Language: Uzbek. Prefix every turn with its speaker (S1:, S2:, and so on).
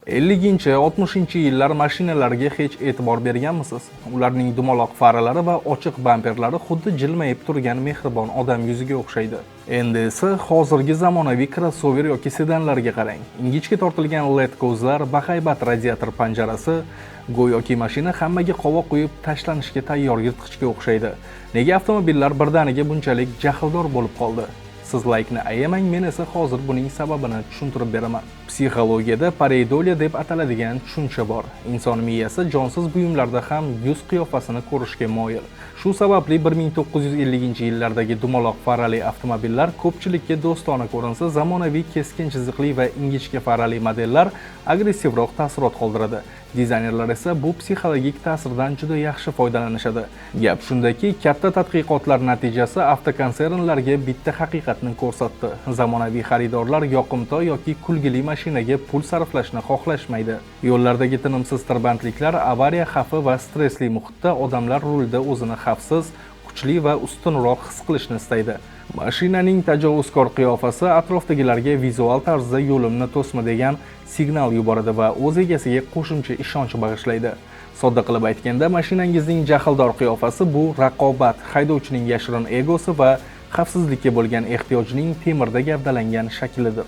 S1: 50-60-yillar mashinalariga hech e'tibor berganmisiz? Ularning dumaloq faralari va ochiq bamperlari xuddi jilmayib turgan mehribon odam yuziga o'xshaydi. Endi esa hozirgi zamonaviy krossover yoki sedanlarga qarang. Ingichka tortilgan LED ko'zlar, bahaybat radiator panjarasi, go'yoki mashina hammaga qovoq qo'yib tashlanishga tayyor yirtqichga o'xshaydi. Nega avtomobillar birdaniga bunchalik jahldor bo'lib qoldi? Siz laykni ayamang, men esa hozir buning sababini tushuntirib beraman. Psixologiyada pareidoliya deb ataladigan tushuncha bor. Inson miyasi jonsiz buyumlarda ham yuz qiyofasini ko'rishga moyil. Shu sababli 1950-yillardagi dumaloq farali avtomobillar ko'pchilikka do'stona ko'rinsa, zamonaviy keskin chiziqli va ingichka farali modellar agressivroq taassurot qoldiradi. Dizaynerlar esa bu psixologik ta'sirdan juda yaxshi foydalanishadi. Gap shundaki, katta tadqiqotlar natijasi avtokonsernlarga bitta haqiqatni ko'rsatdi. Zamonaviy xaridorlar yoqimtoy yoki kulgili mashinaga pul sarflashni xohlashmaydi. Yo'llardagi tinimsiz tirbandliklar, avariya xavfi va stressli muhitda odamlar rulda o'zini xavfsiz, kuchli va ustunroq his qilishni istaydi. Mashinaning tajovuzkor qiyofasi atrofdagilarga vizual tarzda "Yo'limni to'sma" degan signal yuboradi va o'z egasiga qo'shimcha ishonch bag'ishlaydi. Sodda qilib aytganda, mashinangizning jahldor qiyofasi bu raqobat, haydovchining yashirin egosi va xavfsizlikka bo'lgan ehtiyojning temirda gavdalangan shaklidir.